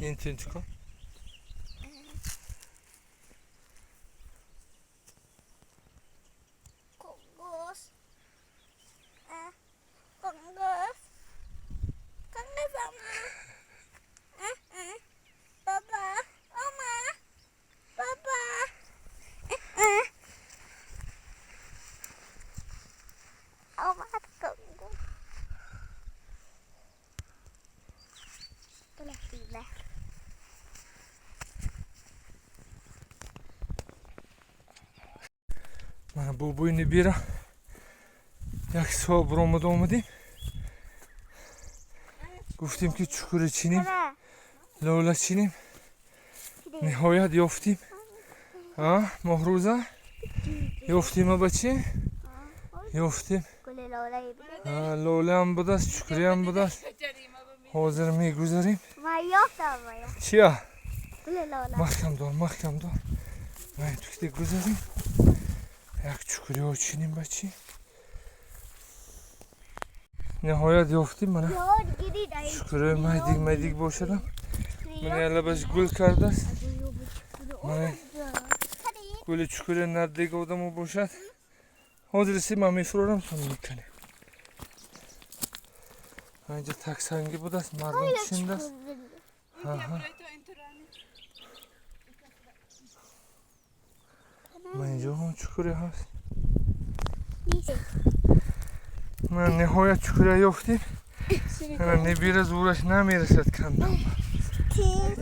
Ин ту интиқом. Конгос. Конгос. Конгос ама. Баба. Ама. Баба. Ама конгос. Мана бобои Нибира як соат биромада омадем. Гуфтем, ки чуқуре чинем, лола чинем. Ниҳоят ёфтим. Моҳрӯза, ёфтима, бачи, ёфтем. Лолаам будааст, чуқуриам будааст. Ҳозир мегузарем. Чия? Маҳкам дор, маҳкам дор. Тукте гузарем, як чуқуриҳо чинем, бачи. Ниҳоят ёфтим. Мана чуқуриҳои майдик майдик бошадам. Мана ялабаш гул кардааст. Мана гули чуқури наздик одамо бошад. Ҳозир си ман мефурорам, сон мекунем. Инҷа таксангӣ будааст, мардум чиндааст. Ман инҷо ҳам чуқуре ҳаст. Ман ниҳоят чуқуре ёфтем. Ана Нибира зӯраш намерасад кандам.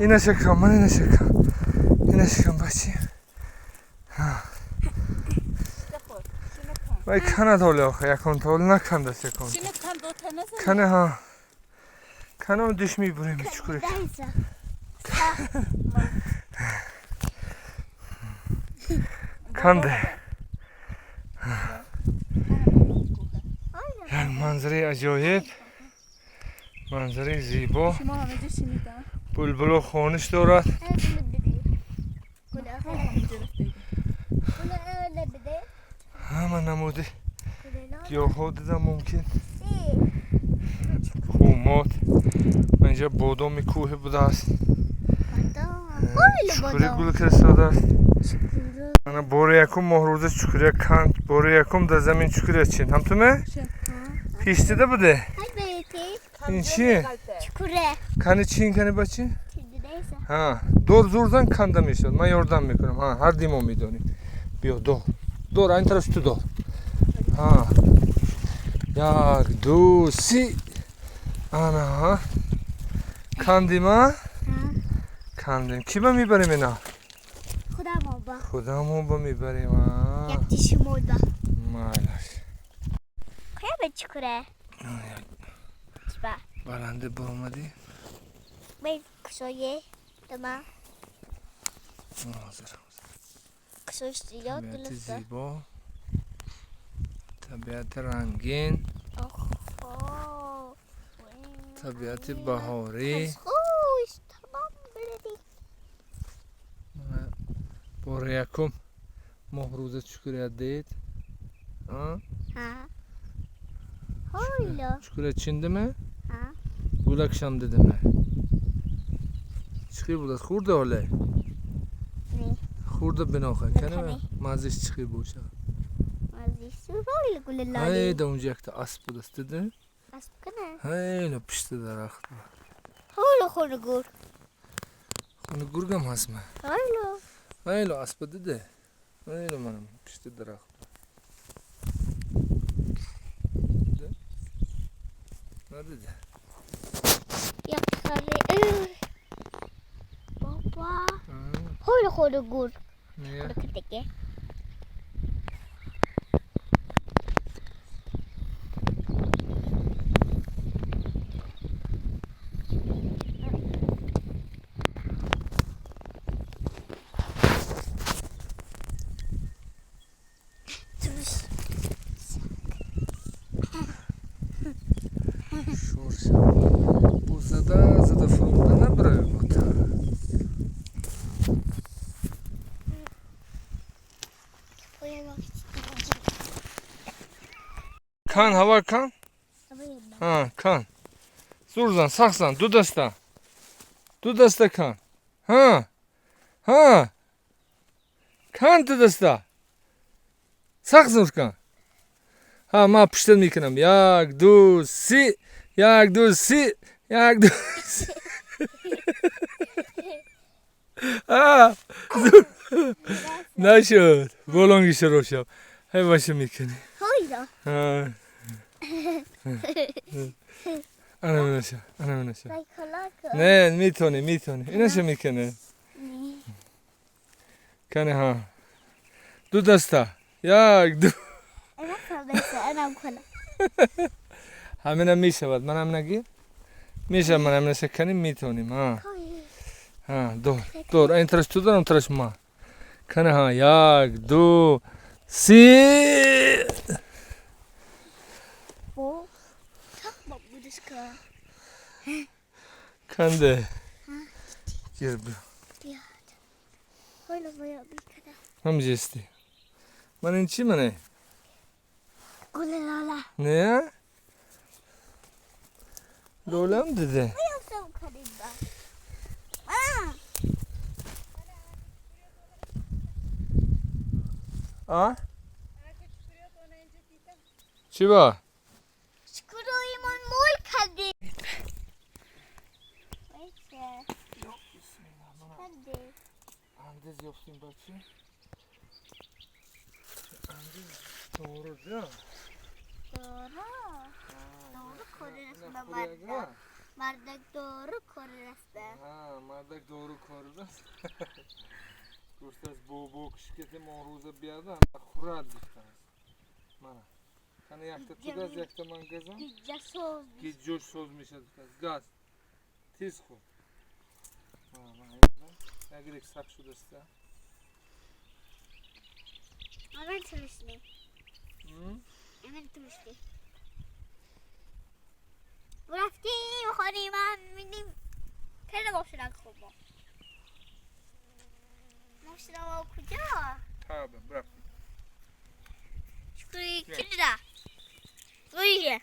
Инаша кан, ман инаша кан, инаша кан, бачи. Вай канад ҳоле, охе якон та ҳоле накандааст якон. Кане, ҳа, канам диш мебурем чуқуре. Канде. Як манзараи аҷоиб, манзараи зебо. Булбуло хониш дорад. Ҳама намуди гиёҳҳо дидам мумкин, хумот. Инҷа бодоми кӯҳе будааст, чуқури гул киристодааст. Ана бори якум Моҳрӯза чуқурия канд, бори якум дар замин чуқурия чин. Ҳамтуме пиштида буде. Ин чи кани чин, кани, бачи? Ҳа, дор, зур зан, канда мешавад. Ман ёрдам мекунам. Ҳа, ҳар димо медонем. Биё, дор, дор, айн тараф ту дор. Ҳа, як, ду, си. Ана, ҳа, кандима, кандем. Ки ба мебарем ина? Худамо ба мебарем. Майлаш. Баланде баромадӣ. Ҳозир. Табиати зебо, табиати рангин, табиати баҳорӣ. Бори якум Моҳрӯза чуқурия дид. Чуқурия чиндиме, гулакшам дидиме. Чӣ будааст? Хӯрда ҳоле? Хӯрда биноха, кане маззиш чӣ бошад. Ҳайда, унҷа якта асп будааст, диди? Ҳайна пишти дарахт. Хони гургам ҳастма. Ҳайло аспа диде? Ҳайло, манам пишти дарахт. Надиде? Баба. Холи холи гург. Теке. Бо зада зада фурӯда набаравем бота. Кан, ҳава кан. Кан, зур зан, сахт зан, ду даста, Ду даста кан. Ҳа. Ҳа. Кан ду даста. Сахт зур кан. Ҳа, ман пуштат мекунам. Як, ду, си. Як, ду, си. Як, ду, си. А, нашуд. Болонги шуро шав. Ҳай баша мекунӣ. Ҳойда. Ана минаша, ана минаша. Не, метонӣ, метонӣ. Инаша мекунӣ. Кане ҳа. Ду даста. Як, ду. Ҳамина мешавад. Ман ҳамина гир. Мешавад, ман ҳаминаша канем метонем. Ҳа. Ҳа, дор. Дор. Ин тараф ту дор, он тараф ма. Кане ҳа. Як, ду, си. Канде. Гир бия. Ҳамҷести. Ман ин чӣ мане? Гули лола. Не? Лолам диде. А? Чӣ ба? Шукроимон мол кардем. Андез ёфтем бача. Андез doğru да? Doğru. Doğru koruyorsun mardак. Mardак doğru koruyorsun. Ha, мардак doğru koruyorsun. Гуфтааст бобо кишкете мо рӯза биёда хӯрад гуфтааст. Мана. Кана якта ту газ, якта ман газам. Гиҷа соз. Гиҷош соз мешад гуфтааст. Газ. Тез хӯр. Як сахт шудааст. Аввал тушни. Аввал тушни. рафтим خانه من میدیم خیلی ماشینک خوب ماشینم کجا؟ ها برفتیم. شکری کجا؟ رویه.